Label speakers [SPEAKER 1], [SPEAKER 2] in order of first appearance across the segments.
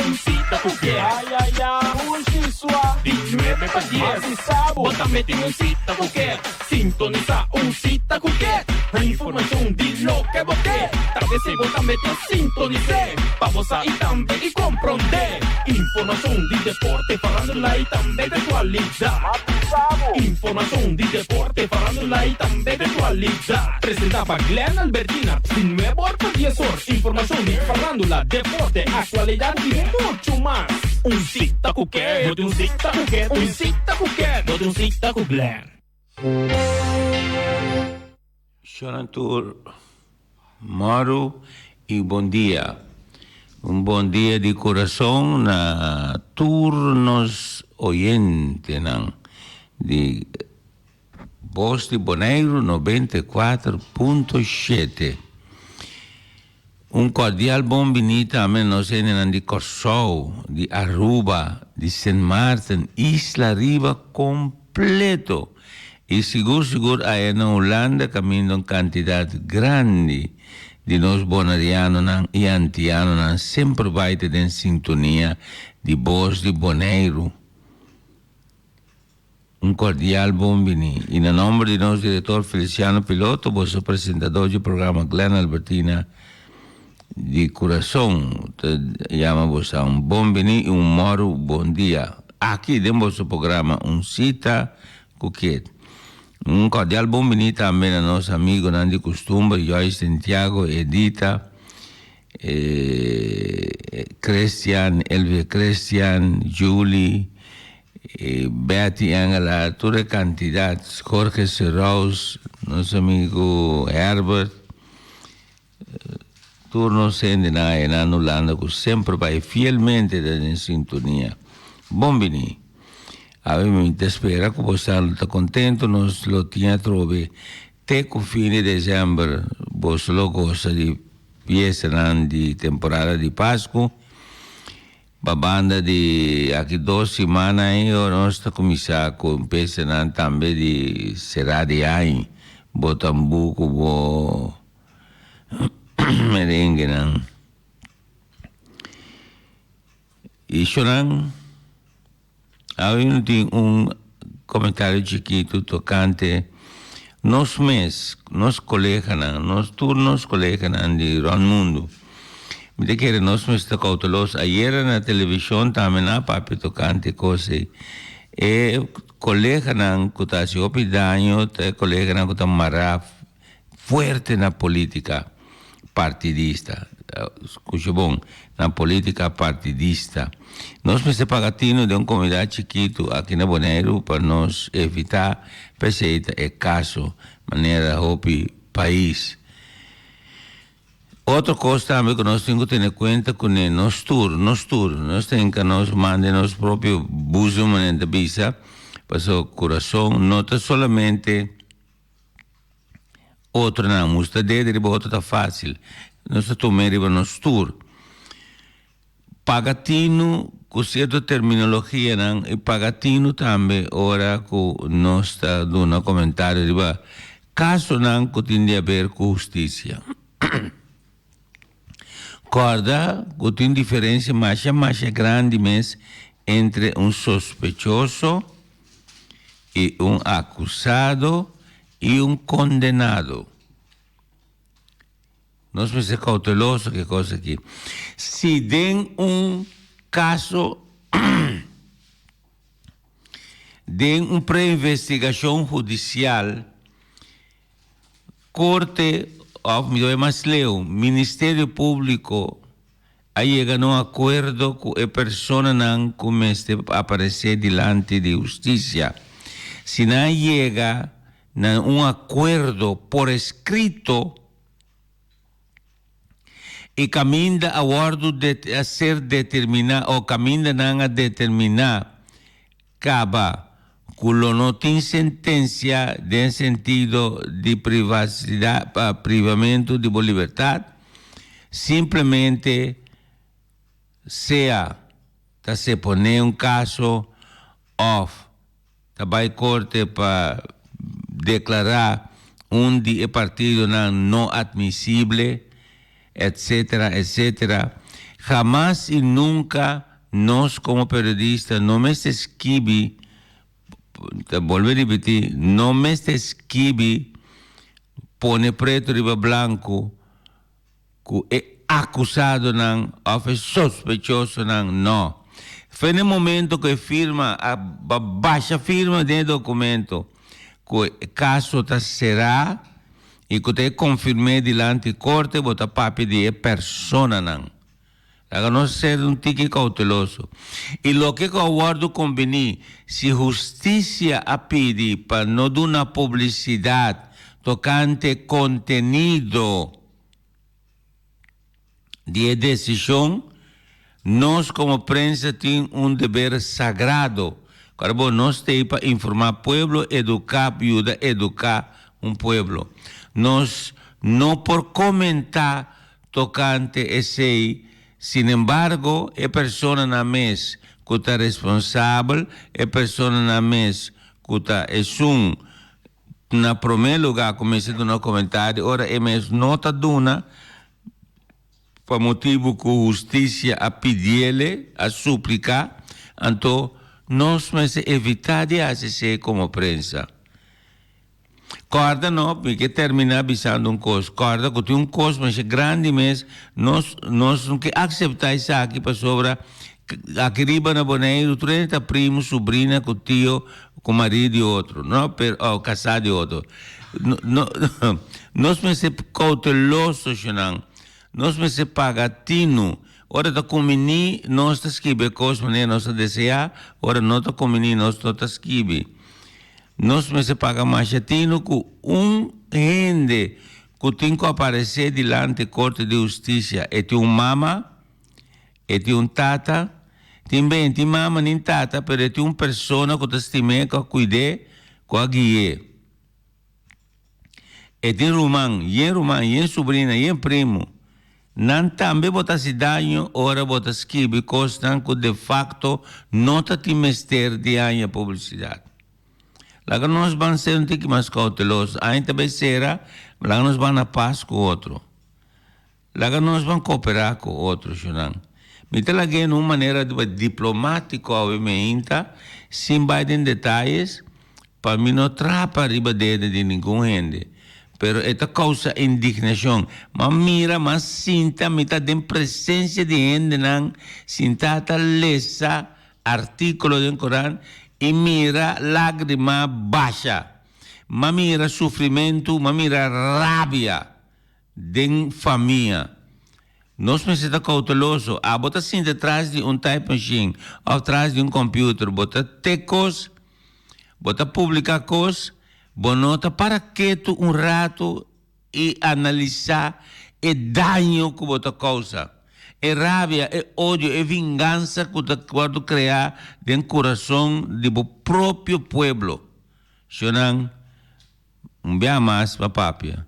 [SPEAKER 1] Un sita ku ke. Di nuebe pa dies. Bo tambe tin un sita ku ke. Sintonisá Un Sita ku Ke. Informashon di loke bo ke. Ta p'esei bo tambe ta sintonis'é. Pa bo sa i tambe i komprondé. Informashon di deporte, farándula i tambe di aktualidat. Informashon di deporte, farándula i tambe di aktualidat. Presentá pa Glenn Albertina, di nuebe or pa dies or. Informashon di farándula, deporte, aktualidat i muchu mas. Un Sita ku Ke. Bo tin un sita ku ke. Un sita ku ke. Bo tin un sita ku Glenn.
[SPEAKER 2] Shona tur mòru i bon dia. Un bon dia di kurason na tur nos oyentenan di Bos di Boneiru 94.7. Un kordial bon bini tambe na nos hendenan di Kòrsou, di Aruba, di Sint Maarten, Isla Riba kompleto i sigur sigur aya na Hulanda kaminda un kantidat grandi di nos bonerianonan i antianonan semper bai ta den sintonia di Bos di Boneiru. Un cordial bon bini y na nomber di nos director Feliciano Piloto, boso presentador dje programa Glenn Albertina di curason ta yama boso un bon bini y un moru bon dia aki den boso programa Un Cita cu Kiet. Un cordial bon bini tambe na nos amigonan di custumber Joyce Santiago, Edita, Christian, Elvia Christian, Julie, Betty Engelaar, tur e kantidat, Jorge Serous, nos amigu Herbert, tur nos hendenan aya na Hulanda ku semper bai fielmente ta den sintonia. Bon bini. Awe mi ta spera ku boso ta kontentu, nos lo tin atrobe te ku fin di desèmber boso lo gosa di fiestanan di temporada di Pasku. Pa banda di aki dos siman ai nos ta kuminsá ku empesanan tambe di será di ai bo tambú ku bo merenguenan. I shonan awe no tin un komentario chikitu tokante nos mes, nos koleganan, nos tur nos koleganan di rònt mundu. Mi ta kere nos mester ta koutelos. Ayera na televishon tambe nan a papia tokante e kos ei. E koleganan ku ta hasi hopi daño ta e koleganan ku ta mará fuerte na politica partidista. Scucha bon, na politica partidista. Nos mester paga tino den un comunidad chikitu aki na Boneiru pa nos evita p'esei ta e caso manera hopi pais. Otro cos tambe cu nos tin cu tene cuenta cune, nos tur, nos tur, nos tin ca nos manda nos propio boezem manera ta bisa, pasobra curason no ta solamente. Otronan musta dede riba otro ta fácil. Nos ta tuma riba nos tur. Paga tinu ku sierto terminologianan i paga tinu tambe ora ku nos ta duna komentario riba kasonan ku tin di haber ku hustisia. Kòrda ku tin diferensia masha masha grandi mes entre un sospechoso i un akusado i un kondenado. Nos mester kouteloso ku e kos aki. Si den un kaso, den un preinvestigashon hudisial, korte òf mi ta bai mas leu, Ministerio Públiko a yega na un akuerdo ku e personanan ku mester aparesé dilanti di hustisia. Si nan a yega na un akuerdo por eskrito i kaminda a wòrdu a ser determiná o kaminda nan a determiná kaba ku lo no tin sentensia den sentido di privasidat privamentu di bo libertat, simplemente sea ta seponé un kaso òf ta bai korte pa deklará un di e partidonan no atmisible, etcetera, etcetera. Hamas i nunka nos komo periodista no mester skibi, ta bolbe ripití, no mester skibi pone pretu riba blanku ku e akusadonan òf e sospechosonan, no. Fe na e momento ku e firma a basha firma den e dokumento ku e kaso ta será i ku ta e konfirm'é dilanti korte bo ta papia di e personanan. Laga nos ser un tiki kouteloso. I loke ku a wòrdu kombiní, si hustisia a pidi pa no duna publisidat tokante kontenido di e desishon, nos komo prensa tin un deber sagrado. Kòrda bo, nos t'ei pa informá pueblo, eduká, yuda eduká un pueblo. Nos no por komentá tokante esei. Sinembargo, e personanan mes ku ta responsabel, e personanan mes ku ta esun na promé lugá ku mester duna komentario ora e mes no ta duna pa motibu ku hustisia a pidiele, a supliká, anto nos mester evitá di hasi esei komo prensa. Kòrda no, mi ke terminá bisando un kos, kòrda ku tin un kos masha grandi mes, nos nos no ke akseptá esaki pasobra aki riba na Boneiru tur hende ta primu, subrina ku tio ku marí di otro, no, pero o kasá di otro. No no nos mester kouteloso shonnan, nos mester paga tinu, ora ta kuminí nos ta skibi e kos manera nos ta deseá, ora no ta kuminí nos no ta skibi. Nos mester paga masha tinu ku un hende ku tin ku aparesé dilanti korte di hustisia e tin un mama, e tin un tata, tin ben tin mama nin tata pero e tin un persona ku ta stim'é, ku a kuid'é, ku a gui'é. E tin ruman, yen ruman, yen subrina, yen primu. Nan tambe bo ta hasi daño ora bo ta skibi kosnan ku de fakto no ta tin mester di haña publisidat. Laga nos ban ser un tiki mas kouteloso. Aña ta bai sera, laga nos ban na pas ku otro. Laga nos ban kooperá ku otro, shunan. Mi ta lag'é na un manera diplomátiko awe meinta, sin bai den detayes, Pa mi no trapa riba dede di ningun hende, pero e ta kousa indignashon. M'a mira, m'a sinta, mi ta den presensia di hendenan sintá ta lesa artíkulo den Koran i mira lágrima basha. M'a mira sufrimentu, m'a mira rabia den famia. Nos mester ta kouteloso. Abo ta sinta tras di un type machine òf tras di un computer, bo ta tek kos, bo ta publiká kos, bo no ta para ketu un ratu i analisá e daño ku bo ta kousa, e rabia, e odio, e vingansa ku ta wòrdu kreá den kurason di bo propio pueblo. Shonnan. Un bia mas pa papia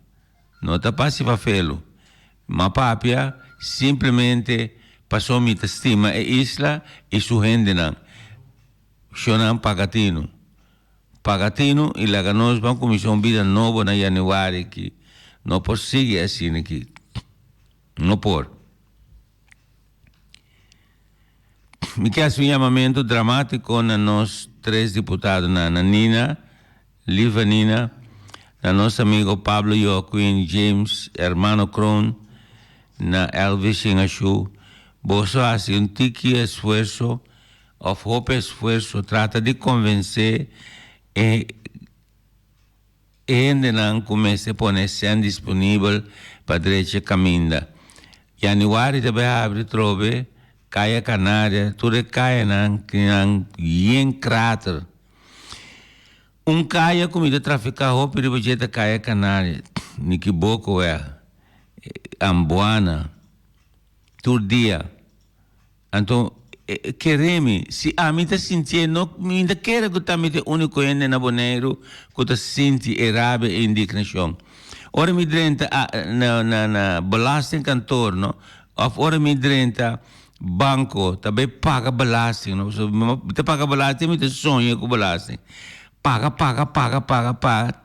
[SPEAKER 2] no ta pasi pa felu, ma papia simplemente paso mi ta stima e isla i su hendenan. Shonnan paga tinu. Paga tinu i laga nos ban kuminsá un bida nobo na yanüari aki. No por sigui asina aki. No por. Mi ke hasi un yamamentu dramátiko na nos tres diputadonan, na Nina, Lieve Nina, na nos amigo Pablo Joaquin James, Hermano Kroon, na Elvis Shingashu, boso hasi un tiki esfuerso of hopi esfuerso trata di konvensé e E hendenan ku mester pone sèn disponibel pa drecha kaminda. Yanüari ta bai habri trobe Kaya Kanaria, tur e kayanan kinan yen krater. Un kaya ku mi ta trafiká hopi riba dje ta Kaya Kanaria, Nikibokoweg, Ambuana, tur dia. Anto, kere mi, si ami ta sintié, no, mi ta kere ku ta mi ta e úniko hende na Boneiru ku ta sinti e rabia i indignashon. Ora mi drenta na, na, na belastingkantoor, no, òf ora mi drenta banko ta bai paga belasting, no, pasobra mi ta paga belasting, mi ta soña ku belasting. Paga, paga, paga, paga, paga.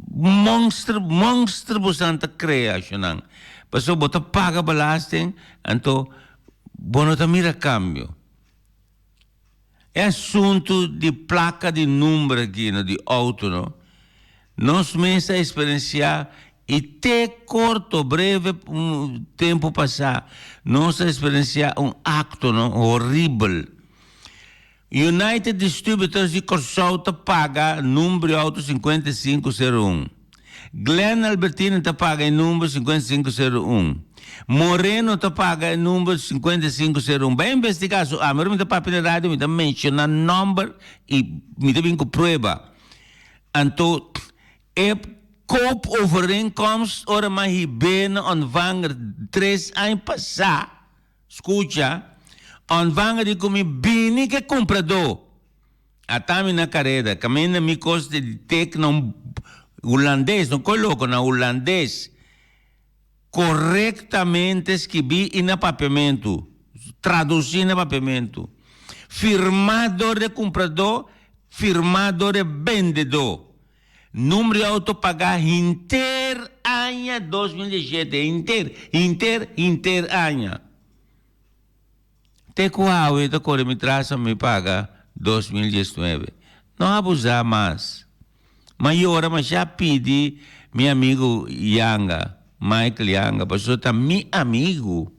[SPEAKER 2] Monster, monster bosan ta krea, shonnan. Pasobra bo ta paga belasting, anto bo no ta mira kambio. E asuntu di plaka di number aki no, di outo no, nos mes a eksperensiá i te korto, breve tempu pasá nos a eksperensiá un akto no horibel. United Distributors di Kòrsou ta paga number di outo 5501. Glenn Albertine ta paga e number 5501. Moreno ta paga e number 5501. Bai investigá su ami. Ora mi ta papia na radio mi ta menshoná nòmber i mi ta bin ku prueba. Anto e koopovereenkomst ora mi a hib'é na ontvanger tres aña pasá. Skucha, ontvanger di ku mi bini ke kumpradó. Ata mi na kareda, kaminda mi kos di tek na un hulandes, no koi loko, na hulandes, korektamente skibí i na papiamentu, tradusí na papiamentu, firmá dor di e kumpradó, firmá dor di e bendedó. Number di auto pagá henter aña 2017, henter, henter, henter aña. Te ku awe ta kore mi tras pa mi paga 2019. No abusá mas. Ma yora masha pidi mi amigu Yanga, Michael Yanga, pasobra ta mi amigu.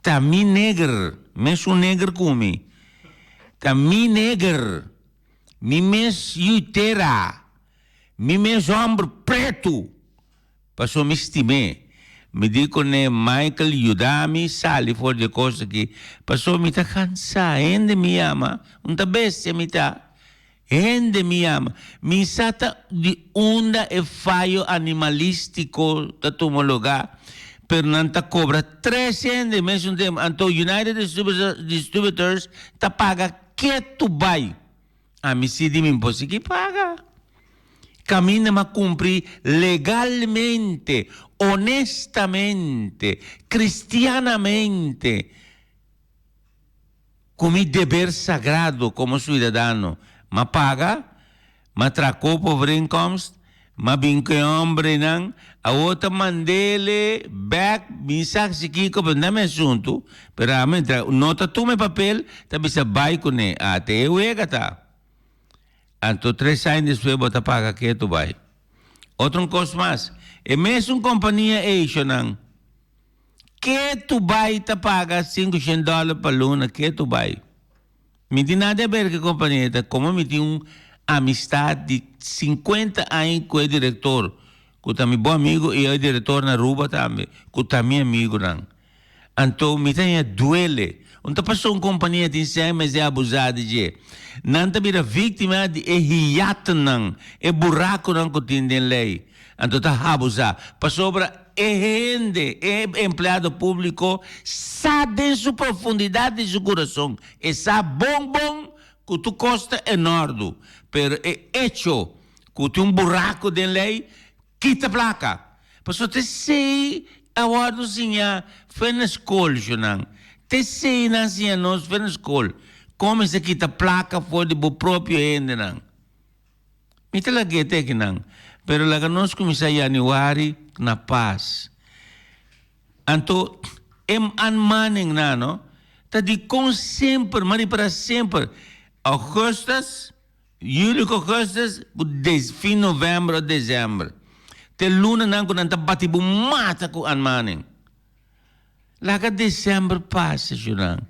[SPEAKER 2] Ta mi neger, mesun neger ku mi. Ta mi neger. Mi mes yu tera, mi mes hòmber pretu, pasobra mi stim'é. Mi di kuné, Michael, yuda mi sali for di e kos aki, pasobra mi ta kansá. Hende mi yama, un ta bestia mi ta. Hende mi yama. Mi sa ta di unda e fayo animalístiko ta tuma lugá, pero nan ta kobra tres hende mesun tempu. Anto United Distributors ta paga Ketu bai! Ami si di mi por sigui paga. Caminda m'a cumpli legalmente, honestamente, cristianamente cu mi deber sagrado como ciudadano. M'a paga, m'a traha koopovereenkomst, m'a bin cu e hombrenan, awor ta mandele bek, mi sa si kico, pero no mi asunto, pero ami ta no ta tuma e papel, ta bisa bai cune, a te e wega ta. Anto tres aña despues bo ta paga ketu bai. Otro un cos mas, e mesun compania ey shonan, ketu bai ta paga 500 dollar pa luna, ketu bai. Mi tin nada di haber ku e kompania ta komo mi tin un amistad di 50 aña ku e direktor ku ta mi bon amigu i e direktor na Aruba tambe ku ta mi amigunan. Anto mi ta haña duele. Un ta pasobra un kompania tin sèn mester abusá di dje. Nan ta bira víktima di e hiatnan, e burakunan ku tin den lei. Anto ta abusá pasobra e hende, e empleado públiko, sa den su profundidat di su kurason, e sa bon bon ku tur kos ta en òrdu, pero e echo ku tin un buraku den lei, kita plaka. Pasobra ta esei a wòrdu siñá fen na skol, shunan. Ta esei nan a siña nos fen na skol, kon mester kita plaka for di bo propio hendenan. Mi ta lag'é te akinan, pero laga nos kuminsá yanüari na pas. Anto e aanmaning nan no ta dikon semper, ma ripará semper, augustus, juli ku augustus ku fin novèmber òf desèmber. Ta e lunanan ku nan ta bati bo mata ku aanmaning. Laga december pasa shunan.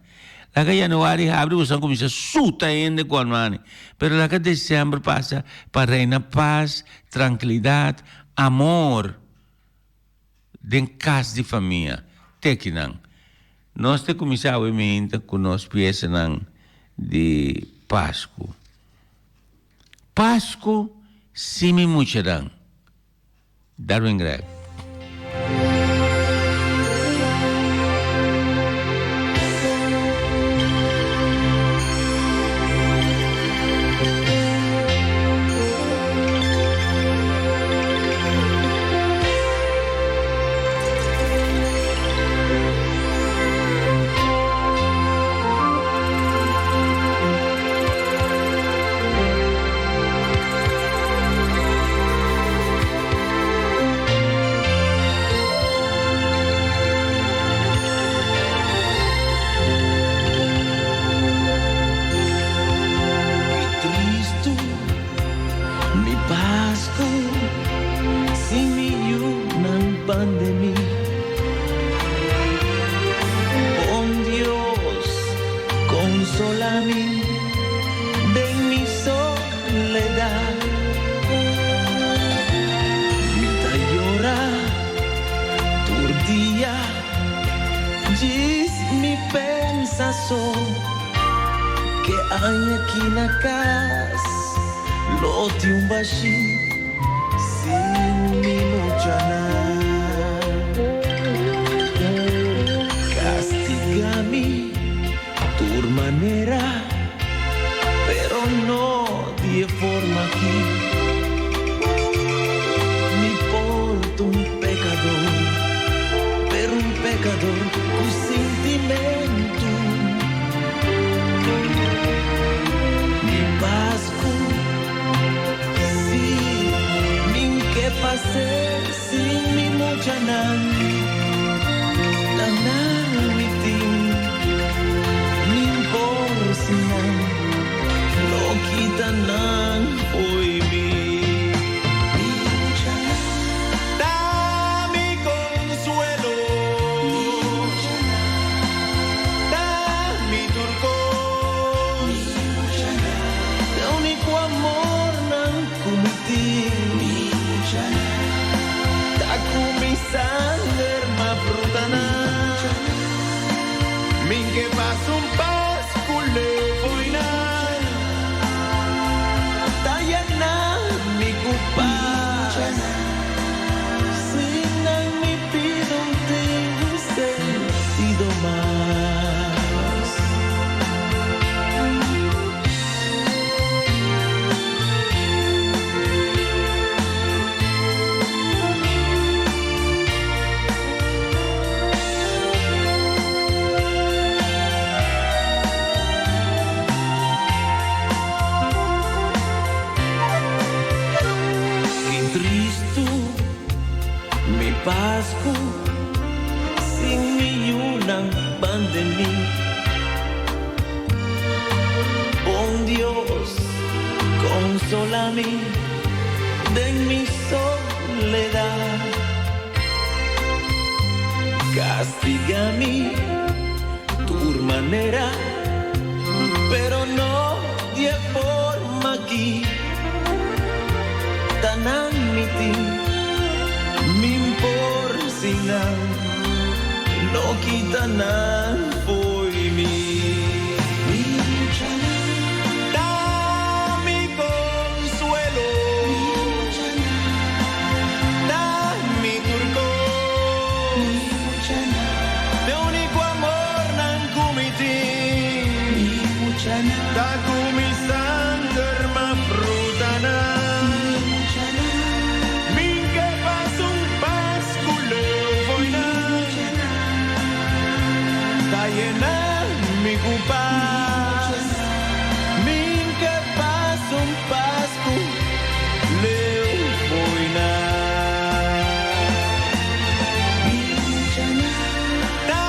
[SPEAKER 2] Laga januari habri boso a cuminsa suta hende cu Armani. Pero laga december pasa pa reina paz, trankilidad, amor den cas di famia. Te kinan. Nos ta cuminsa awe minta cu nos piesanan di Pascu. Pascu si mi muchanan. Darwin Gregg.
[SPEAKER 3] mi den mi soledad. Mi ta yora tur dia, djis mi pensa so ke aña aki na kas lo tin un bashí sin mi muchanan. Castiga mi tur manera, pero no di e forma aki. Mi por ta un pecador, pero un pecador cu sintimento. Mi Pascu, si, mi'n ke pas'é sin mi muchanan. Ta nan mi tin, mi'n por sin nan, no kita nan fo'i mi. Mi muchanan. Ta mi consuelo. Mi muchanan. Ta mi tur cos. Mi muchanan. E unico amor nan cu mi tin. Mi muchanan. Ta cu mi sanger m'a fruta nan. Mi'n ke pasa un Pascu leu fo'i nan. Ta yena mi cu paz. Sin nan mi bida un tin sentido mas. Ki tristu mi Pascu sin mi yunan banda mi. Bon Dios, consola mi den mi soledad. Castiga mi tur manera, pero no di e forma aki. Ta nan mi tin, mi'n por sin nan, no kita nan fo'i mi. Mi muchanan. Ta mi consuelo. Mi muchanan. Ta mi tur cos. Mi muchanan. E unico amor nan cu mi tin. Mi muchanan. Ta cu mi sanger m'a fruta nan. Mi muchanan. Mi'n ke pasa un Pascu leu fo'i nan. Mi muchanan. Ta yena mi cu paz. Mi'n ke pasa un Pascu leu fo'i nan. Mi muchanan. Ta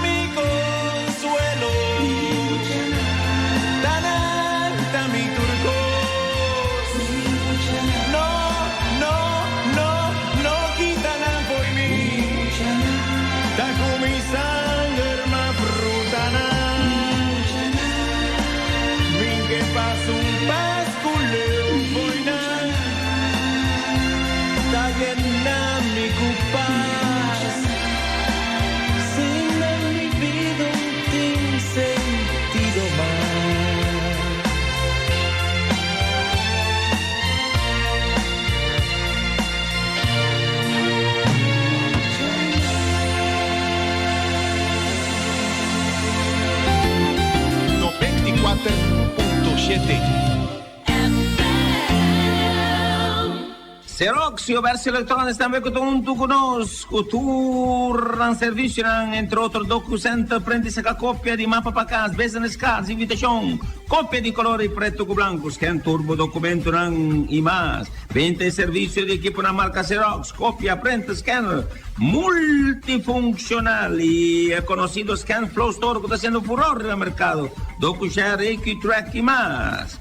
[SPEAKER 3] mi consuelo. Mi muchanan. Ta nan ta mi tur cos. Mi muchanan. No, no, no, no kita nan fo'i mi. Mi muchanan. Ta cu mi sanger m'a fruta nan. Mi muchanan. Mi'n ke pasa un Pascu leu fo'i nan. Ta yena mi cu paz. Sin nan mi bida un tin sentido mas.
[SPEAKER 4] 94.7.
[SPEAKER 2] Xerox y Obersi Electronics tambe cu ta hunto cu nos cu tur nan servicionan, entre otro DocuCenter, prende y saca copia di mapa pa cas, business cards, invitacion, copia di color y preto cu blanco, scan tur bo documentonan y mas. Venta y servicio di equiponan marca Xerox, copia, printer, scanner multifuncional y e conocido ScanFlow Store cu ta haciendo furor riba mercado, DocuShare, AQTrack y mas.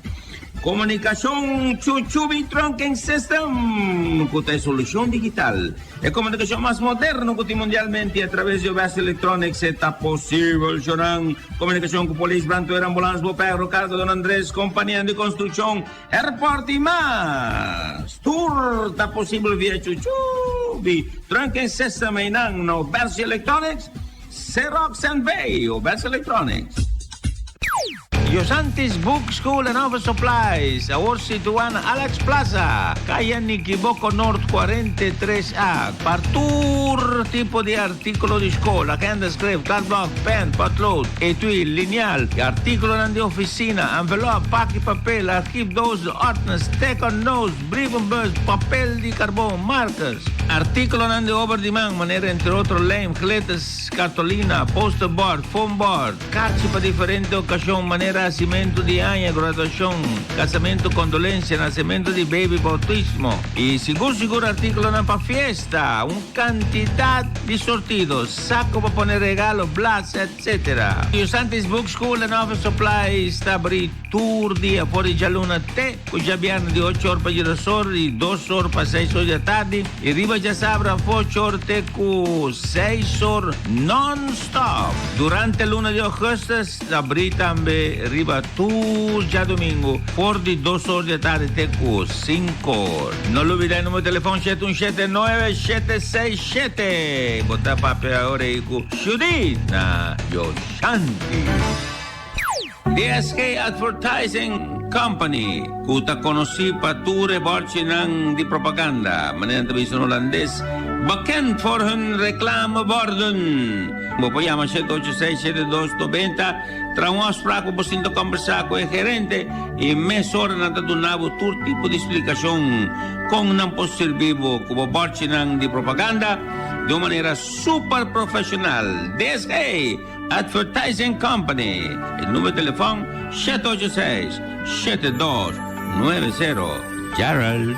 [SPEAKER 2] Komunikashon Chuchubi Trunking System ku ta e solushon digital, e komunikashon mas moderno ku tin mundialmente a traves di OBS Electronics e ta posibel shonan. Komunikashon ku polis, brandweer, ambulans, boperro, karga Don Andres, kompanianan di konstrukshon, airport i mas. Tur ta posibel via Chuchubi Trunking System einan na OBS Electronics, Xerox NV, OBS Electronics. Yosantis Book School and Office Supplies, awor situá na Alex Plaza, Kaya Nikiboko Noord 43 A, pa tur tipo di artíkulo di skol, agenda, skref, kladblòk, pèn, pòtlood, etui, linial, i artíkulonan di ofisina, envelòp, paki papel, archiefdoos, ordners, teken notes, brievenbus, papel di karbon, markers, artíkulonan di obra di man, manera entre otro lijm, glitters, kartolina, posterboard, foamboard. Karchi pa diferente okashon manera hasimentu di aña, graduashon, kasamentu, kondolensia, nasementu di beibi, boutismo i sigur sigur artíkulonan pa fiesta, un kantidat di sortido, sako pa pone regalo, blas, etc. Yusantis Book School and Office Supplies ta abrí tur dia for di djaluna te ku djabièrnè di ocho or pa djedos or i dos or pa seis or di atardi i riba djasabra ocho or te ku seis or non-stop. Durante luna di augustus ta abrí tambe riba tur djadumingu for di dos or di atardi te ku sinku or. No lubida e numero di telefòn shete un shete nuebe shete seis shete. Bo ta papia ora ei ku Judith na Yoshanti. DSK Advertising Company, ku ta konosí pa tur e bòrchinan di propaganda, manera nan ta bisa na hulandes, bekend voor hun reclameborden. Bo por yama 786 7290, traha un afspraak pa bo sinta kòmbersá ku e gerente i mesora nan ta duna bo tur tipo di splikashon kon nan por sirbi bo ku bo bòrchinan di propaganda di un manera super profeshonal. DSK Advertising Company. E numero di telefon 786 7290. Gerald.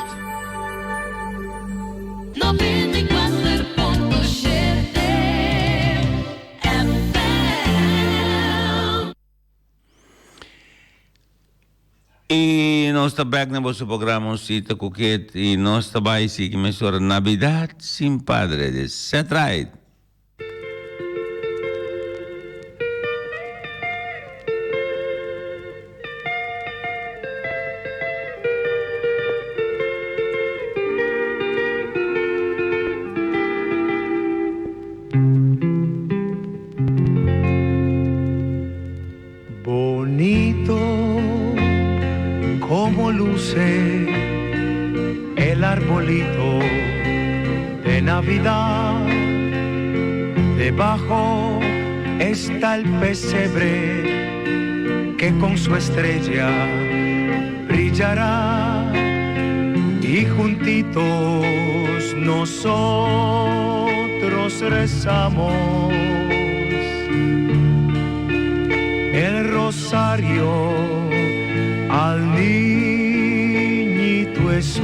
[SPEAKER 5] 94.7 FM.
[SPEAKER 2] I nos ta bek na boso programa Un Cita cu Kit i nos ta bai sigui mesora Navidad sin Padre di Seth Wright.
[SPEAKER 3] Bonito como luce el arbolito de Navidad. Debajo está el pesebre que con su estrella brillará y juntitos nosotros rezamos el rosario al niñito Jesús.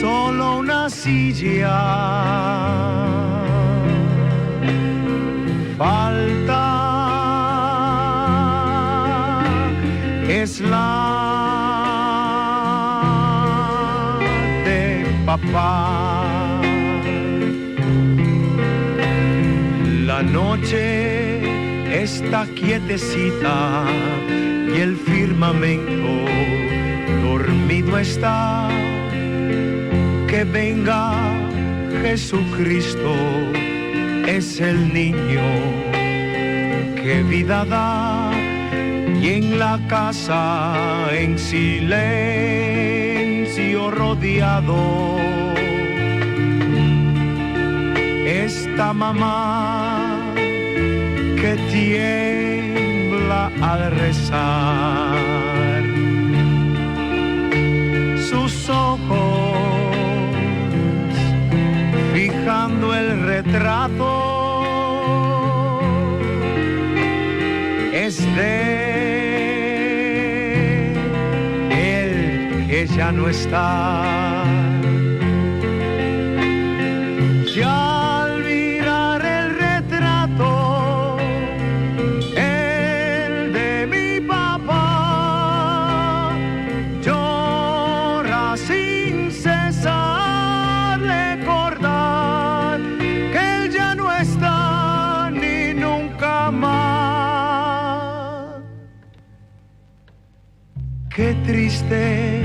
[SPEAKER 3] Solo una silla falta es la de papá. La noche está quietecita y el firmamento dormido está. Que venga Jesucristo, es el niño que vida da y en la casa en silencio rodeado esta mamá que tiembla al rezar sus ojos fijando el retrato es de él que ya no está. Ya al mirar el retrato, el de mi padre. Qué triste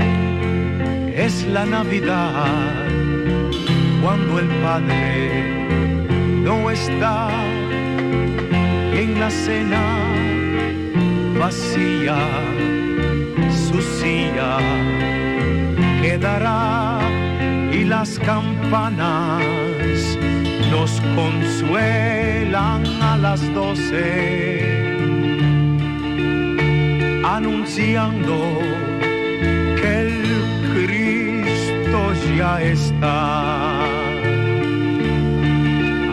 [SPEAKER 3] es la Navidad cuando el Padre no está y en la cena vacía su silla quedará y las campanas nos consuelan a las 12 anunciando que el Cristo ya está.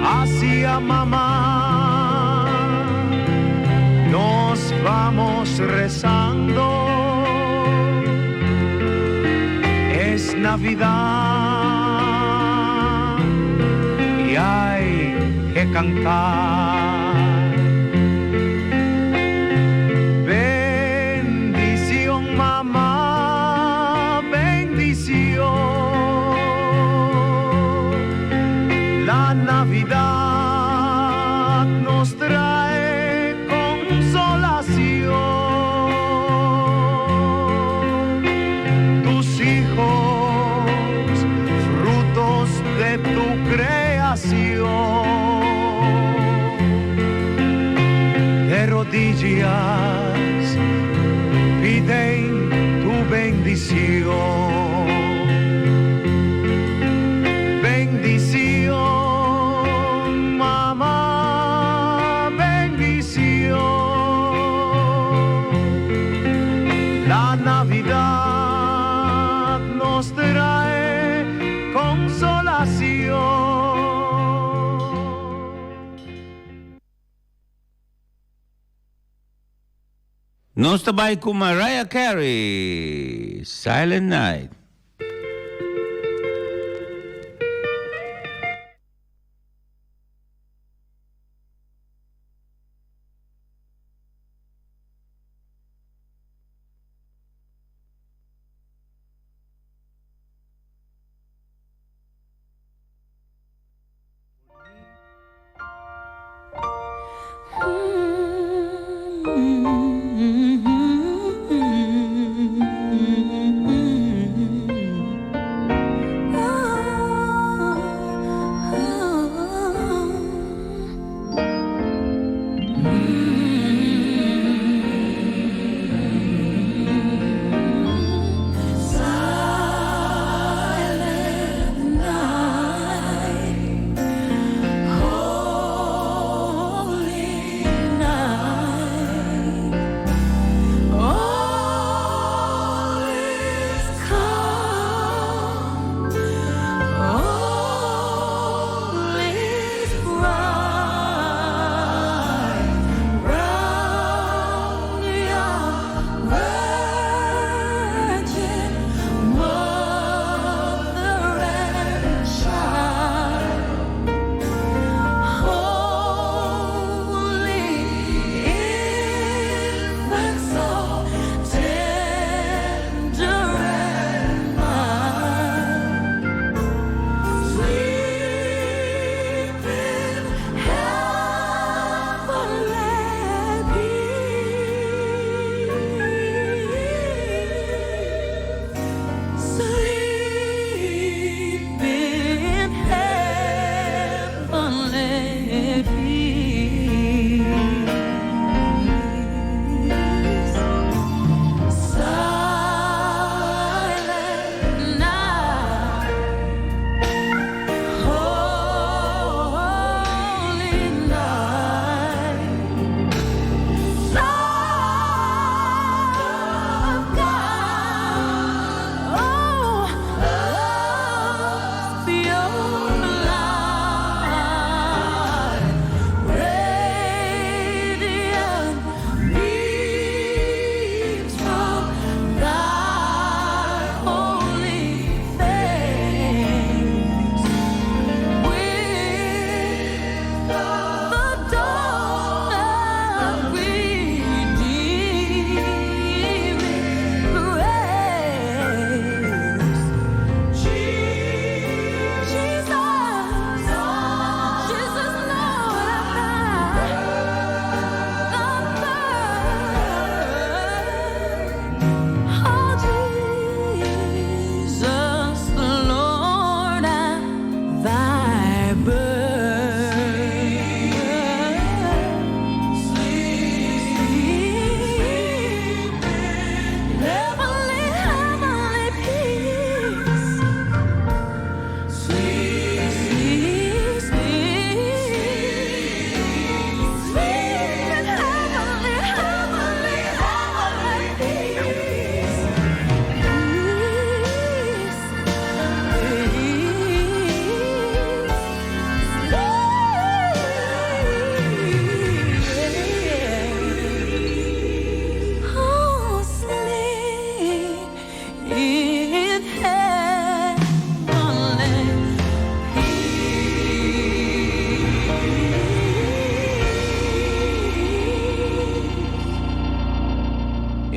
[SPEAKER 3] Hacia mamá nos vamos rezando. Es Navidad y hay que cantar. Bendición, mamá, bendición. La Navidad nos trae consolación. Tus hijos, frutos de tu creación, de rodillas piden tu bendición. Bendición, mamá, bendición. La Navidad nos trae consolación.
[SPEAKER 2] Nos ta bai ku Mariah Carey, Silent Night.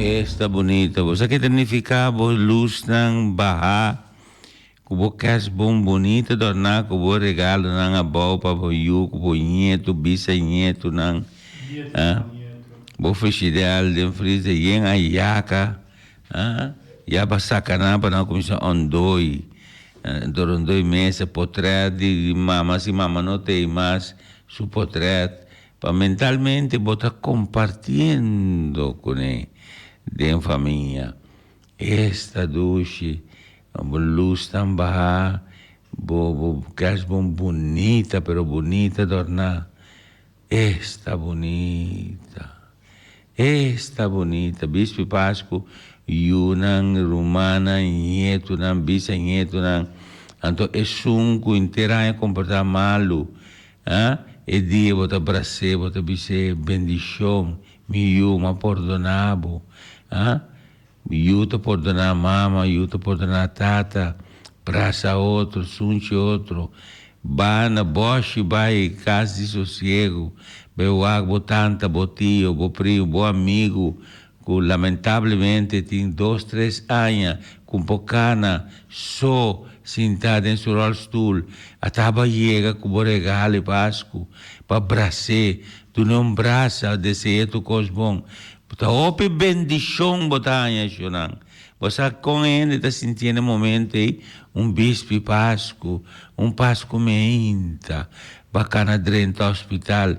[SPEAKER 2] Esta bunita. Bo sa ke ta nifiká bo lusnan bahá ku bo kerstboom bunita dòrná ku bo regalonan abou pa bo yu ku bo ñetu, bisañetunan, ah, bo frishidèl den frizer yen ayaka, ah, ya bo a saka nan pa nan kuminsá òndoi, dorondoi mesa, potrèt di mama si mama no t'ei mas, su potrèt. Pa mentalmente bo ta compartiendo cune den famia. Esta dushi, bo luz tan baha, bo bo kerstboom bunita pero bunita dorna. Esta bunita, esta bunita. Bispi Pascu, yunan, rumannan, ñetunan, bisañetunan, anto esun cu henter aña comporta malu, Ha? E dia bo ta bras'é, bo ta bis'é, Bendishon, mi yu, m'a pordoná bo. Ha? Yu ta pordoná mama, yu ta pordoná tata, brasa otro, sunchi otro. Ba na bòshi bai kas di sosiegu, bai wak bo tanta, bo tio, bo primo, bo amigu ku lamentablemente tin dos tres aña ku por kana so sintá den su ròlstul, a taba yega ku bo regalo e Pasku pa bras'é, dun'é un brasa, dese'é tur kos bon. Ta hopi bendishon bo ta haña, shonnan. Bo sa kon hende ta sintié na e momento ei? Un bispi Pasku, un Pasku meinta, ba kana drenta hospital.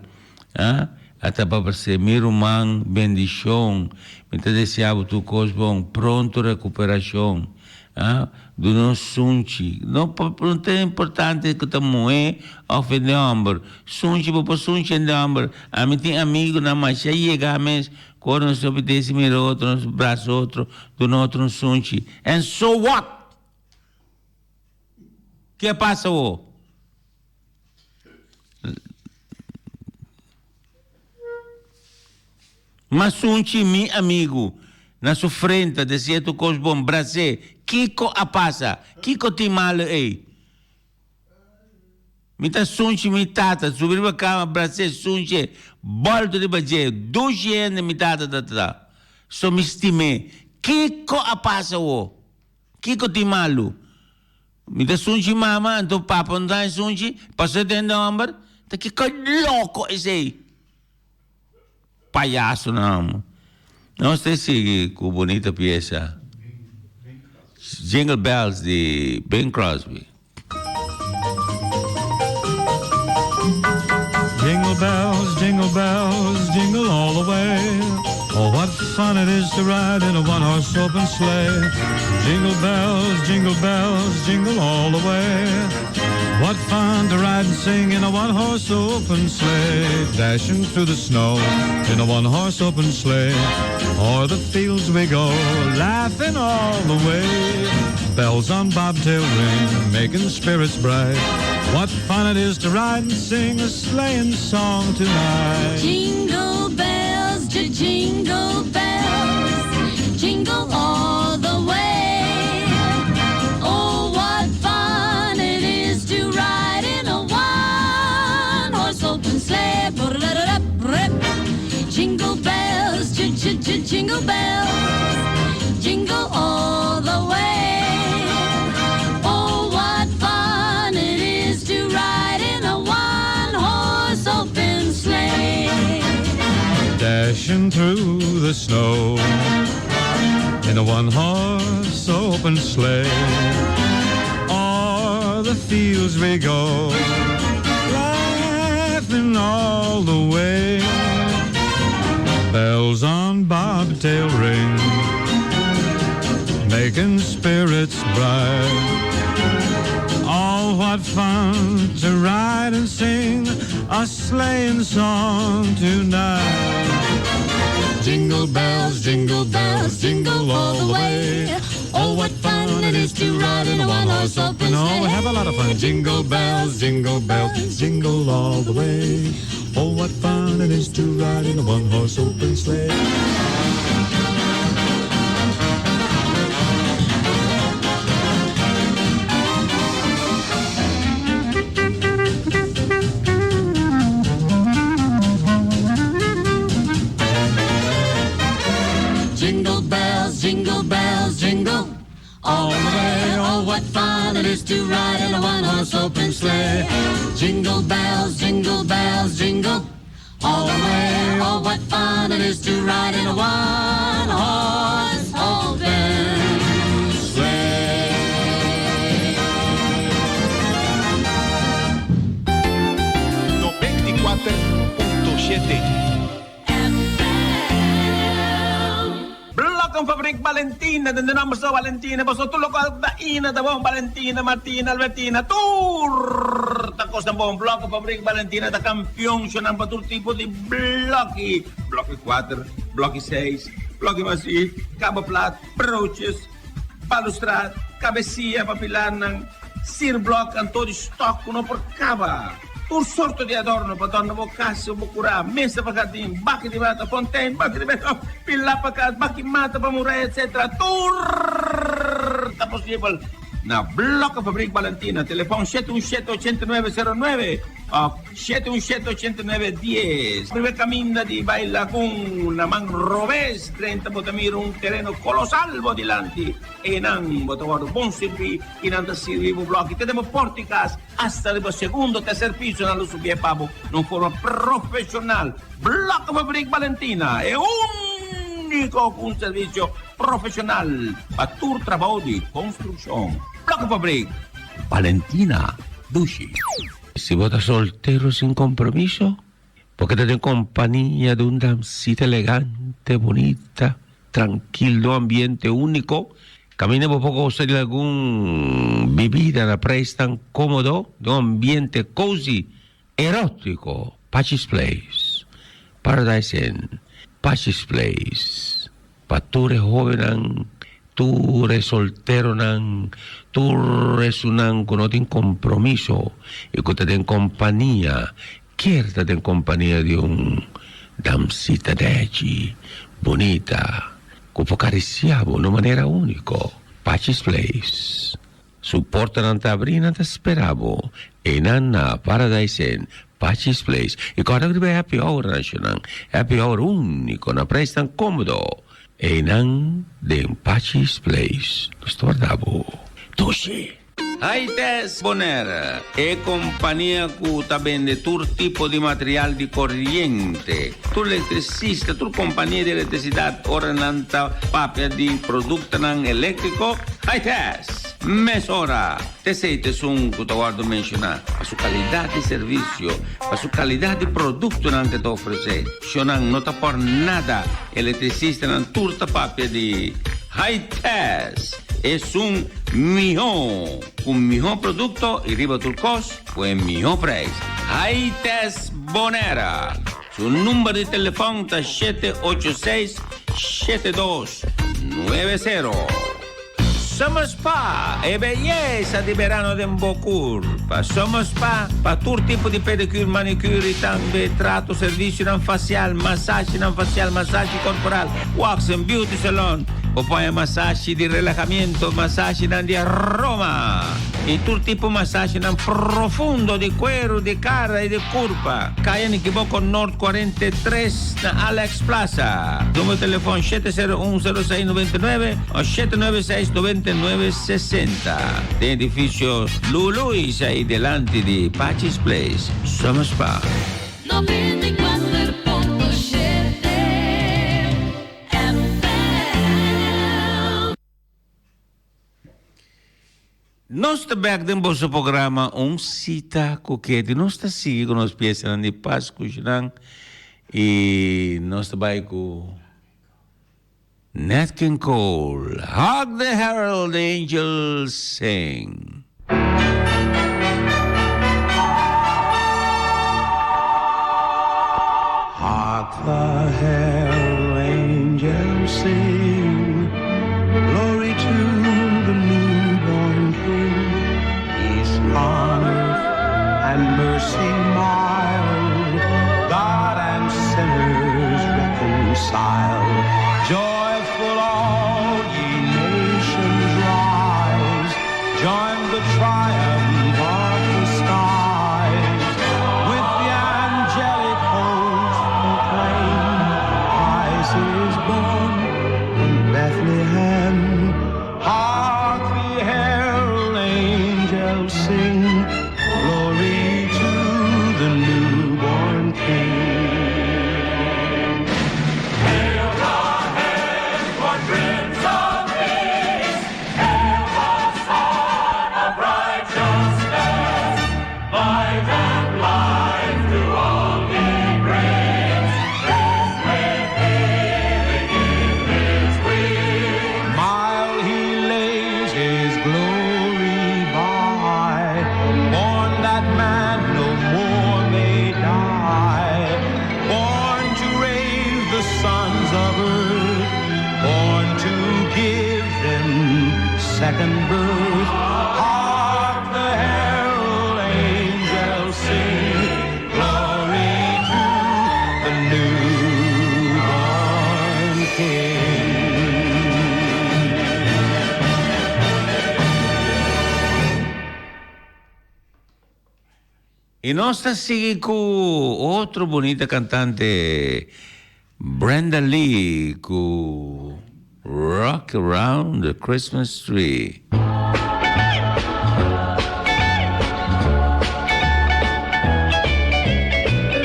[SPEAKER 2] A A ta pa parse mi ruman bendishon mi ta desea bo tur kos bon pronto rekuperashon a duna un sunchi no no ta importante ku ta muhé òf hende hòmber sunchi bo por sunchi hende hòmber ami tin amigunan masha yega mes ku ora nos ta desi mira otro nos brasa otro duna otro un sunchi and so what ke pasa awor. Ma sunchi mi amigu na su frenta desia tur kos bon, bras'é, Kiko a pasa? Kiko tin malu ei? Mi ta sunchi mi tata, subi riba kama, bras'é, sunchi'é, bòltu riba dje, dushi hende mi tata ta ta. So mi stim'é. Kiko a pasa awor? Kiko tin malu? Mi ta sunchi mama, anto papa no ta haña sunchi, paso e ta hende homber? Ta kiko loko esei? Payasonan amo. Nos ta sigui ku bunita piesa Jingle Bells di Bing Crosby.
[SPEAKER 5] Jingle bells, jingle bells, jingle all the way. Oh, what fun it is to ride in a one-horse open sleigh. Jingle bells, jingle bells, jingle all the way. What fun to ride and sing in a one-horse open sleigh. Dashing through the snow in a one-horse open sleigh. O'er the fields we go, laughing all the way. Bells on bobtail ring, making spirits bright. What fun it is to ride and sing a sleighing song tonight.
[SPEAKER 6] Jingle bells, jingle bells, jingle all the way. Oh, what fun it is to ride in a one-horse open sleigh. Jingle bells, jingle bells, jingle all the way. Oh, what fun it is to ride in a one-horse open sleigh.
[SPEAKER 5] Dashing through the snow in a one-horse open sleigh. O'er the fields we go, laughing all the way. Bells on bobtail ring, making spirits bright. Oh, what fun to ride and sing a sleighing song tonight.
[SPEAKER 6] Jingle bells, jingle bells, jingle all the way. Oh, what fun it is to ride in a one-horse open sleigh.
[SPEAKER 5] Oh, we have a lot of fun. Jingle bells, jingle bells, jingle all the way. Oh, what fun it is to ride in a one-horse open sleigh.
[SPEAKER 6] Jingle all the way. Oh, what fun it is to ride in a one-horse open sleigh. Jingle bells, jingle bells, jingle all the way. Oh, what fun it is to ride in a one-horse open sleigh.
[SPEAKER 4] 94.7.
[SPEAKER 7] Blokkenfabriek Valentina, den de naam zo Valentina, paso tur loke ta ina ta bon Valentina, Martina, Albertina, tur ta kos ta bon. Blokkenfabriek Valentina ta kampion shonan pa tur tipo di blokki, blokki kuater, blokki seis, blokki masí, kaba plat, broodjes, balustrad, kabesia pa pilarnan, sierblok, anto di stok ku no por kaba. Tur sorto di adorno pa dòrna bo kas o bo kurá, mesa pa jardin, baki di mata, fontein, baki di beton, pilá pa kas, baki mata pa muraya, etc. Tur ta posibel na Blokkenfabriek Balentina. Telefòn shete un shete ochenta i nuebe sero nuebe òf shete un shete ochenta i nuebe dies. Riba e kaminda di bai Lagun na man robes drenta bo ta mira un tereno kolosal bo dilanti. Einan bo ta wòrdu bon sirbí i nan ta sirbi bo blòki te den bo pòrta di kas. Hasta riba segundo, tercer piso nan lo subi e pabo na un forma profesional. Blokkenfabriek Balentina e unico cu un servicio profesional pa tur trabou di construccion. Blokkenfabriek Balentina, dushi.
[SPEAKER 2] Si bo ta soltero sin compromiso, bo keda den compania di un damsita elegante, bunita, trankil, den un ambiente unico, Caminda bo por gosa di algun bibida na prijs tan comodo den un ambiente cozy, erotico. Pachi's Place, Paradise Inn, Pachi's Place, pa tur e hobennan, tur e solteronan, tur esunnan cu no tin compromiso y cu ta den compania, kier ta den compania di un damsita nechi, bunita. Ku por karisiá bo na un manera úniko. Pachi's Place. Su portanan ta abrí i nan ta spera bo. Einan na Paradise Inn, Pachi's Place. I kòrda ku riba e happy hour nacional. Happy hour úniko na preisnan kómodo. Einan den Pachi's Place. Nos ta warda bo. Dushi!
[SPEAKER 8] Hightest Bonaire, e kompania ku ta bende tur tipo di material di koriente. Tur elektrisista, tur kompania di elektrisidat ora nan ta papia di produktonan eléktriko, Hightest! Mesora! T'esei ta esun ku ta wòrdu menshoná pa su kalidat di servisio, pa su kalidat di produktonan ku e ta ofresé. Shonnan no ta por nada, elektrisistanan tur ta papia di Hightest! Esun mihó, ku mihó produkto i riba tur kos ku e mihó preis. Haites Bonera. Su number di telefòn ta shete ocho seis, shete dos, nuebe sero.
[SPEAKER 2] Summer Spa, e beyesa di berano den bo kurpa. Summer Spa pa tur tipo di pedicure, manicure i tambe trato, servisionan fasial, masashinan fasial, masashi korporal, wax en beauty salon. Bo por haña masashi di relahamiento, masashinan di aroma i tur tipo masashinan profundo di kueru, di kara i di kurpa. Kaya Nikiboko Noord 43 na Alex Plaza. Numero di telefon shete sero un sero seis noventa i nuebe o shete nuebe seis noventa i nuebe sesenta. Den edifisio Luluis ai delanti di Pachi's Place, Summer Spa.
[SPEAKER 6] 94.7 FM.
[SPEAKER 2] Nos ta bek den boso programa Un Cita cu Ketty. Nos ta sigui cu nos piesanan di Pascu Shunan y nos ta bay cu Nat King Cole, Hark the Herald Angels Sing.
[SPEAKER 3] Hark the herald angels sing, Glory to the newborn King. Peace on earth and mercy mild, God and sinners reconciled. Joyful all ye nations rise, join the triumph of the skies. With the angelic host proclaim, Christ is born in Bethlehem. second birth. Hark the herald angels sing, glory to the newborn King.
[SPEAKER 2] I nos ta sigui ku otro bunita kantante Brenda Lee ku Rock Around the Christmas Tree.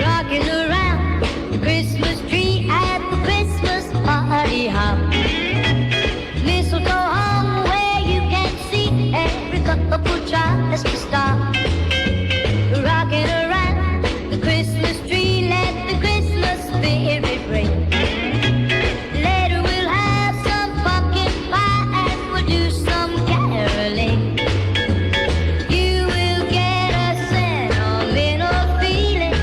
[SPEAKER 6] Rocking around the Christmas tree at the Christmas party hop. Mistletoe hung where you can see every couple tries to stop. Rocking around the Christmas tree, let the Christmas spirit ring. Later we'll have some pumpkin pie and we'll do some caroling. You will get a sentimental feeling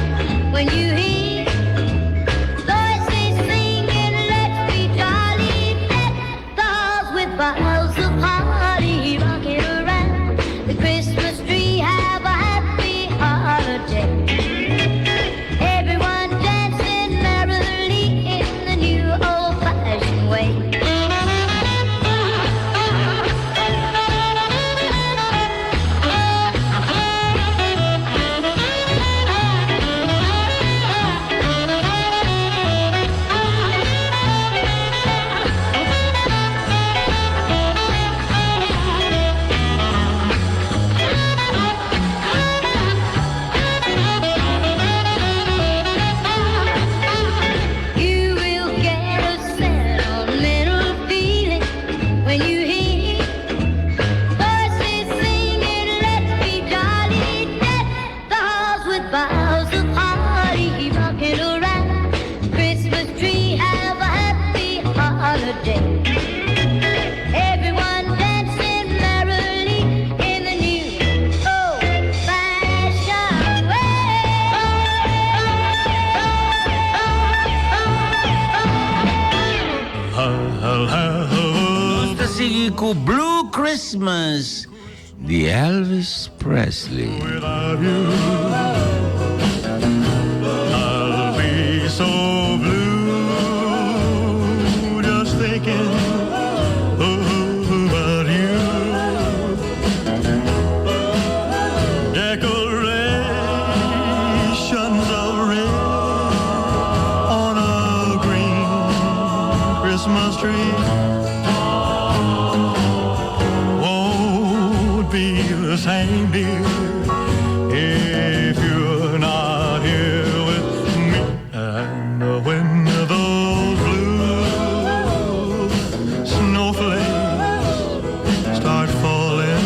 [SPEAKER 6] when you hear voices singing, let's be jolly, deck the halls with boughs of holly, rocking around the Christmas tree, have a happy holiday. Everyone dancing merrily in the new old-fashioned way. You will get a sentimental feeling when you hear voices singing, let's be jolly, deck the halls with boughs of holly, rocking around the Christmas tree, have a happy holiday. Everyone dancing merrily in the new old-fashioned way.
[SPEAKER 2] Nos ta sigui ku Blue Christmas di Elvis Presley.
[SPEAKER 5] Without you, I'll be so blue just thinking about you. Decorations of red on a green Christmas tree won't be the same, dear, if you're not here with me. And when those blue snowflakes start falling,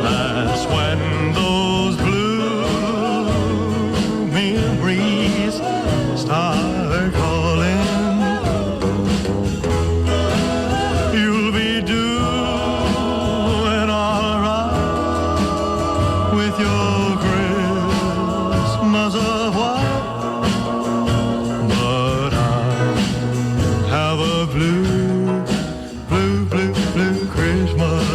[SPEAKER 5] that's when those blue memories start calling. You'll be doing all right with your Christmas of white, but I'll have a blue, blue, blue, blue Christmas.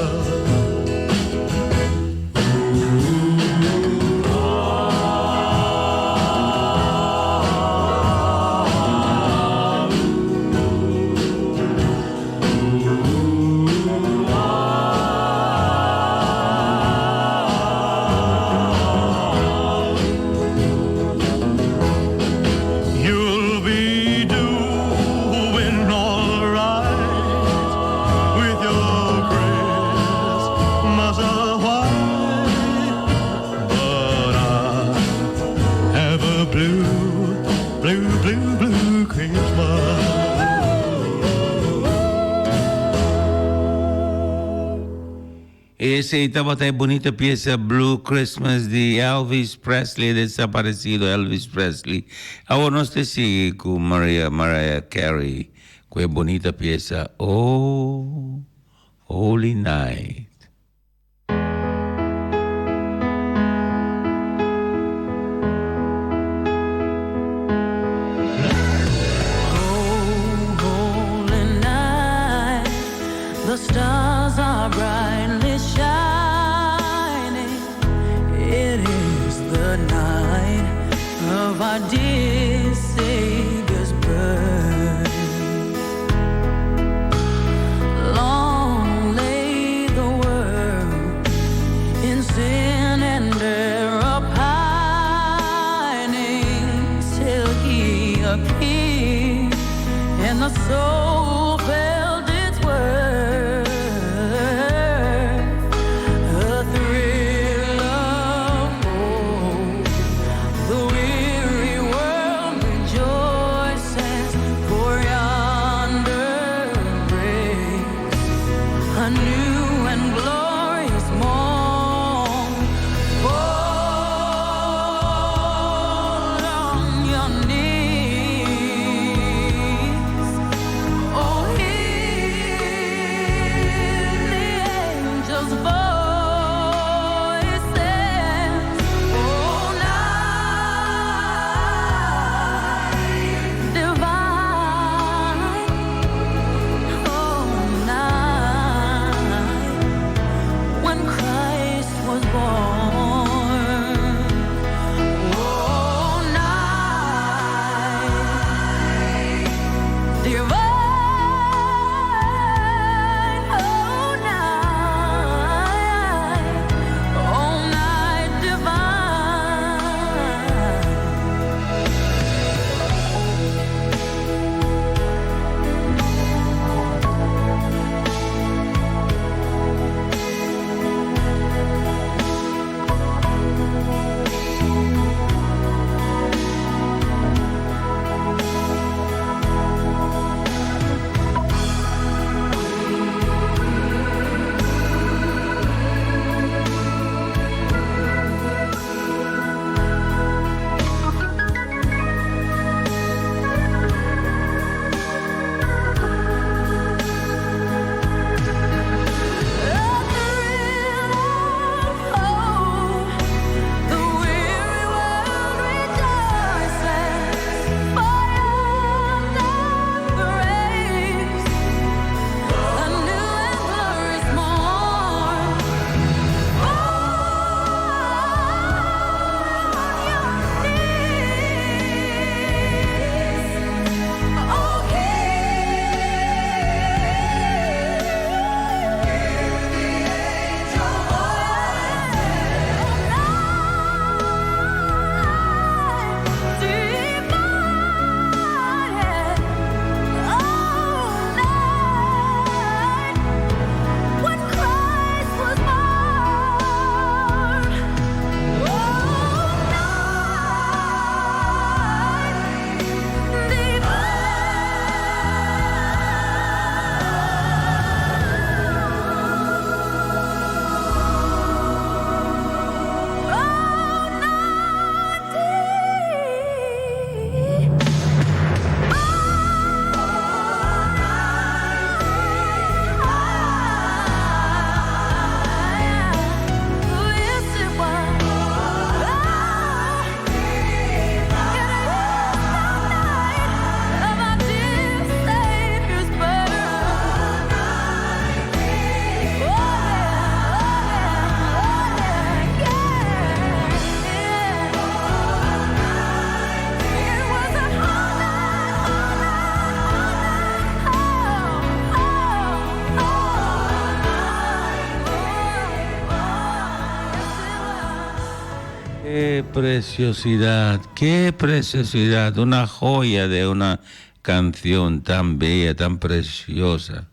[SPEAKER 5] You'll be doing all right with your Christmas of white, but I'll have a blue, blue, blue, blue Christmas.
[SPEAKER 2] Esei tabata e bunita piesa Blue Christmas di Elvis Presley, desaparesido Elvis Presley. Awor nos ta sigui ku Maria Mariah Carey ku e bunita piesa Oh Holy Night.
[SPEAKER 9] Oh, holy night, The stars are brightly shining. It is the night of our dear Savior's birth. Long lay the world in sin and error pining till he appeared and the soul felt its worth. A thrill of hope, the weary world rejoices, for yonder breaks a new and glorious morn. Fall on your knees. Oh, hear the angels' voices. Oh, night divine. Oh, night when Christ was born. Oh, night divine. Oh, night. Oh, night divine. The weary world rejoices, for yonder breaks a new and glorious morn. Fall on your knees, oh, hear the angel
[SPEAKER 2] Qué preciosidad, qué preciosidad, una joya de una canción tan bella, tan preciosa,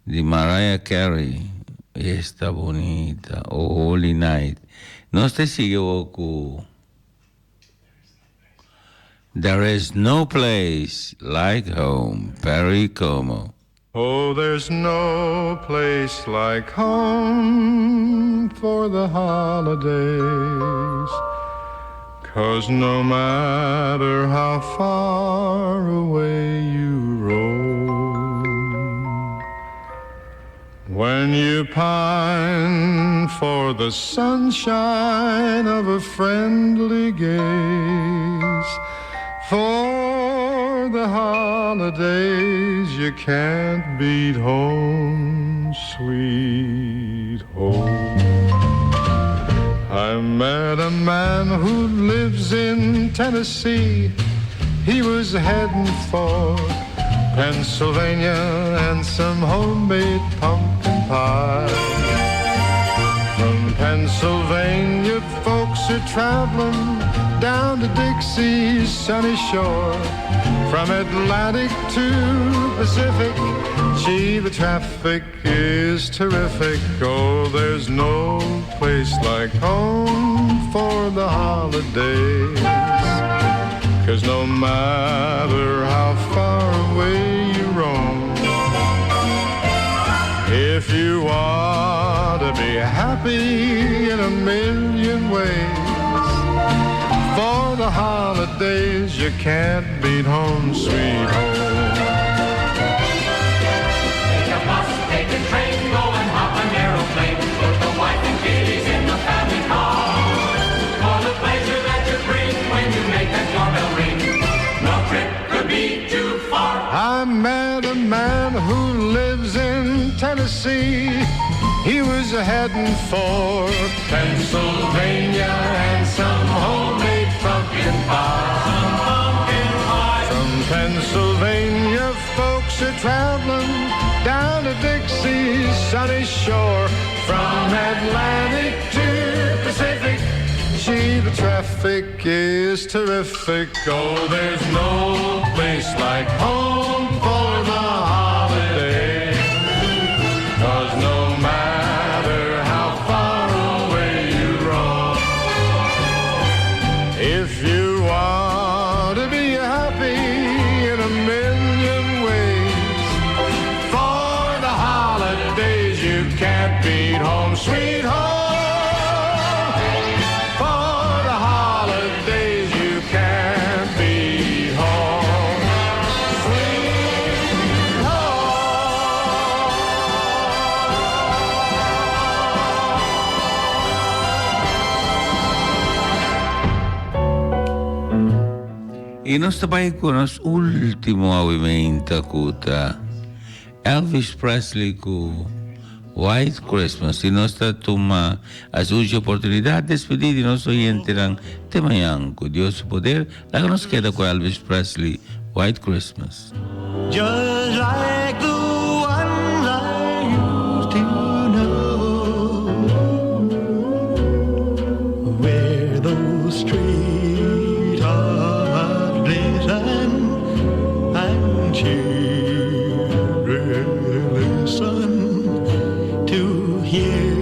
[SPEAKER 2] de Mariah Carey. Esta bonita, Oh Holy Night. Nos ta sigui ku There is no place like home, Perry Como.
[SPEAKER 10] Oh, there's no place like home for the holidays. Cause no matter how far away you roam, when you pine for the sunshine of a friendly gaze, for the holidays you can't beat home. sweet home. I met a man who lives in Tennessee. He was heading for Pennsylvania and some homemade pumpkin pie. From Pennsylvania, folks are traveling down to Dixie's sunny shore. From Atlantic to Pacific, gee, the traffic is terrific. Oh, there's no place like home for the holidays. Cause no matter how far away you roam, if you want to be happy in a million ways, for the holidays you can't beat home, sweet home.
[SPEAKER 3] Take a bus, take a train, go and hop an aeroplane. Put the wife and kiddies in the family car. For the pleasure that you bring when you make that doorbell ring. No trip could be too far.
[SPEAKER 10] I met a man who lives in Tennessee. He was heading for Pennsylvania and some homemade pumpkin pie. From Pennsylvania, folks are traveling down to Dixie's sunny shore. From Atlantic to Pacific, gee, the traffic is terrific. Oh, there's no place like home for the holidays. Cause no matter how far away you roam, if you want to be happy in a million ways, for the holidays you can't beat home, sweet home. For the holidays you can't beat home, sweet home.
[SPEAKER 2] I nos ta bai ku nos último awimenta ku ta Elvis Presley ku White Christmas. I nos ta tuma as uchi oportunidat despedí di nos oyentenan te mañan. Ku Dios su poder, laga nos keda ku Elvis Presley, White Christmas.
[SPEAKER 3] Just like the ones I used to know, where those treetops glisten and children listen to hear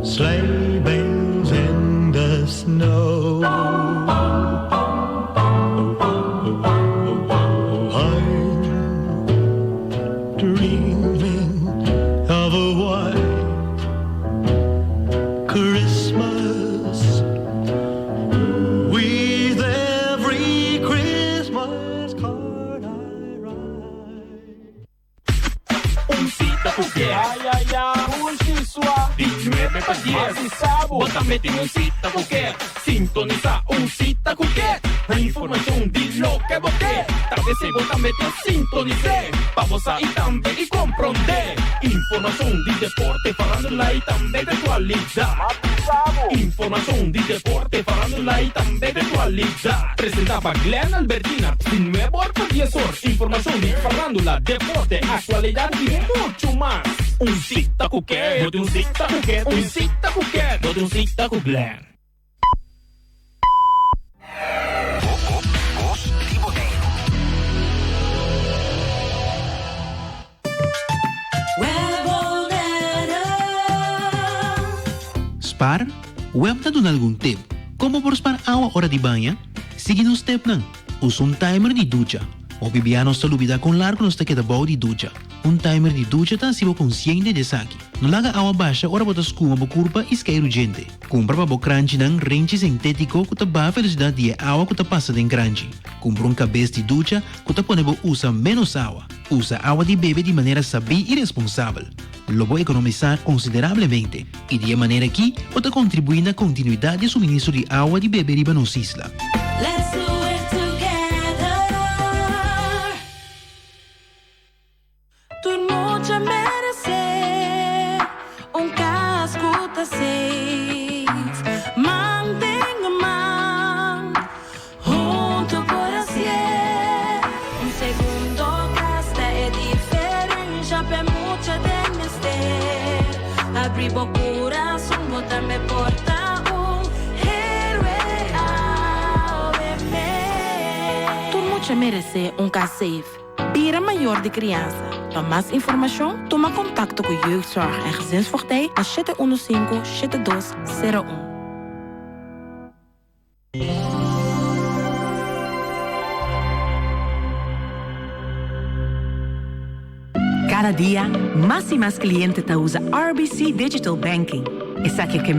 [SPEAKER 3] sleigh bells in the snow. I'm dreaming of a white Christmas with every Christmas card I write.
[SPEAKER 1] Un sita ku ke. Ay, ay, ay. Di 9 pa 10. Bo tambe tin un sita ku ke. Sintonisá Un Sita ku Ke. Informashon di loke bo ke. Ta p'esei bo tambe ta sintonis'é. Pa bo sa i tambe i komprondé. Informashon di deporte, farándula i tambe di aktualidat. Informashon di deporte, farándula i tambe di aktualidat. Presentá pa Glenn Albertina, di nuebe or pa dies or. Informashon di farándula, deporte, aktualidat i muchu mas. Un Sita ku Ke. Bo tin un sita ku ke. Un sita ku ke. Bo tin un sita ku Glenn.
[SPEAKER 11] Spar? Web ta duna algun tip. Kon bo por spar awa ora di baña? Sigui nos tepnan. Usa un timer di ducha. Hopi bia nos ta lubida kon largu nos ta keda bou di ducha. Un timer di ducha ta hasi bo konsiente di esaki. No laga awa basha ora bo ta skuma bo kurpa i skeiru djente. Kumpra pa bo kranchinan renchi sintétiko ku ta baha velosidat di e awa ku ta pasa den kranchi. Kumpra un kabes di ducha ku ta pone bo usa ménos awa. Usa awa di bebe di manera sabí i responsabel. Lo bo ekonomisá konsiderablemente i di e manera akí bo ta kontribuí na kontinuidat di e suministro di awa di bebe riba nos isla.
[SPEAKER 9] Let's do it together. Tur mucha.
[SPEAKER 12] mucha meresé un kas safe. Bira mayor di kriansa. Pa mas informashon, tuma kontakto ku Jeugdzorg en Gezinsvoogdij na 715 7201.
[SPEAKER 13] Kada dia, mas i mas kliente ta usa RBC Digital Banking. Esaki ke.